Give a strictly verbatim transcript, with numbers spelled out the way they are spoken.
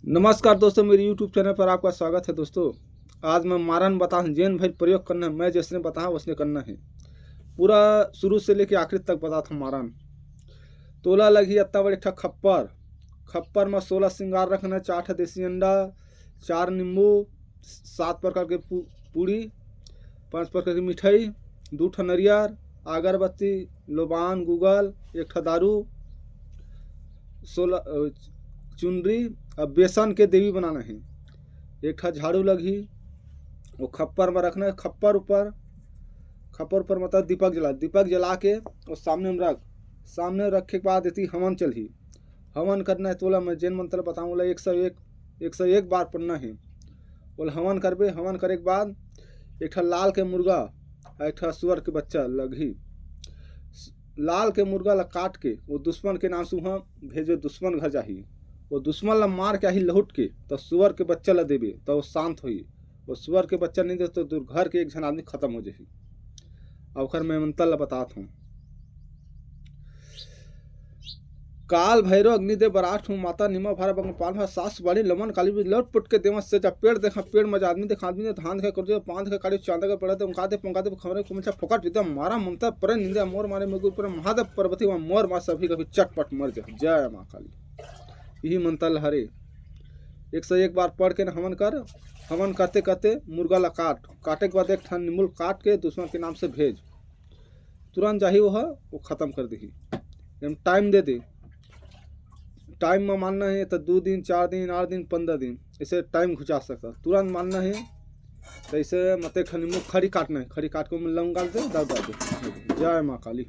नमस्कार दोस्तों, मेरे YouTube चैनल पर आपका स्वागत है। दोस्तों, आज मैं मारन बताहूँ, जेन भाई प्रयोग करना है, मैं जैसने बताहूँ वैसने करना है। पूरा शुरू से लेके आखिरी तक बताथों मारन। तोला लगही अत्ता बड़े एक ठा खप्पर। खप्पर में सोलह सिंगार रखना, चार ठा देसी अंडा, चार नींबू, सात प्रकार के पू-, पूड़ी, पांच प्रकार की मिठाई, दू ठा नरियर, अगरबत्ती, लोबान, गुगल, एक ठा दारू, सोलह, अ, चुनरी, अब बेसन के देवी बनाना है। एक ठा झाड़ू लगही, वो खप्पर में रखना है। खप्पर ऊपर, खप्पर ऊपर मतलब दीपक जला, दीपक जला के वो सामने में रख। सामने रखे के बाद एती हवन चलही। हवन करना है तोला मैं जेन मंत्र बताऊँ, ओला एक सौ एक, एक सौ एक बार पढ़ना है। ओला हवन करबे, हवन करे के बाद एक ठा लाल के मुर्गा, एक ठा सुअर के बच्चा लगही। लाल के मुर्गा ला काट के वो दुश्मन के नाम से उहाँ भेजबे, दुश्मन घर जाही। वो दुश्मन ला मार के आही लहुट के, तो सुअर के बच्चा ला देबे, तो वो शांत होही। वो सुअर के बच्चा नहीं दे तो दूर घर के एक झन आदमी खत्म हो जाही। अब ओकर मैं मंत्र ला बतात हूँ। काल भैरव अग्निदेव बराठ हूँ, माता निमा भारा बंग पाल भा सास बाड़ी लमन काली भी लौट पुट के देवा से जा पेड़ देखा, पेड़ में आदमी देखा, आदमी ने धान देखा, कर दिया पान देखा, काली चांदा का पड़ा दे, उनका दे, पंगा दे, खमरे को मिलचा फोकट विद्या मारा ममता पर निंदे मोर मारे में गुरु पर महादेव पार्वती व मोर मार सभी कभी चटपट मर जा। जय माँ काली। यही मंत्र हरे। एक सौ एक बार पढ़ के न हवन कर। हवन करते करते मुर्गा ला काट, काटे के बाद एक ठन निमुल काट के दुश्मन के नाम से भेज। तुरंत जाही वो, वो खत्म कर देही। एम टाइम दे दे। टाइम में मानना है तो दो दिन, चार दिन, आठ दिन, पंद्रह दिन, ऐसे टाइम घुचा सकता। तुरंत मानना है तो ऐसे मते खनी मुँह खड़ी काटना है, खड़ी काट के ओमे लौंग डाल दे, डाल दे। जय माँ काली।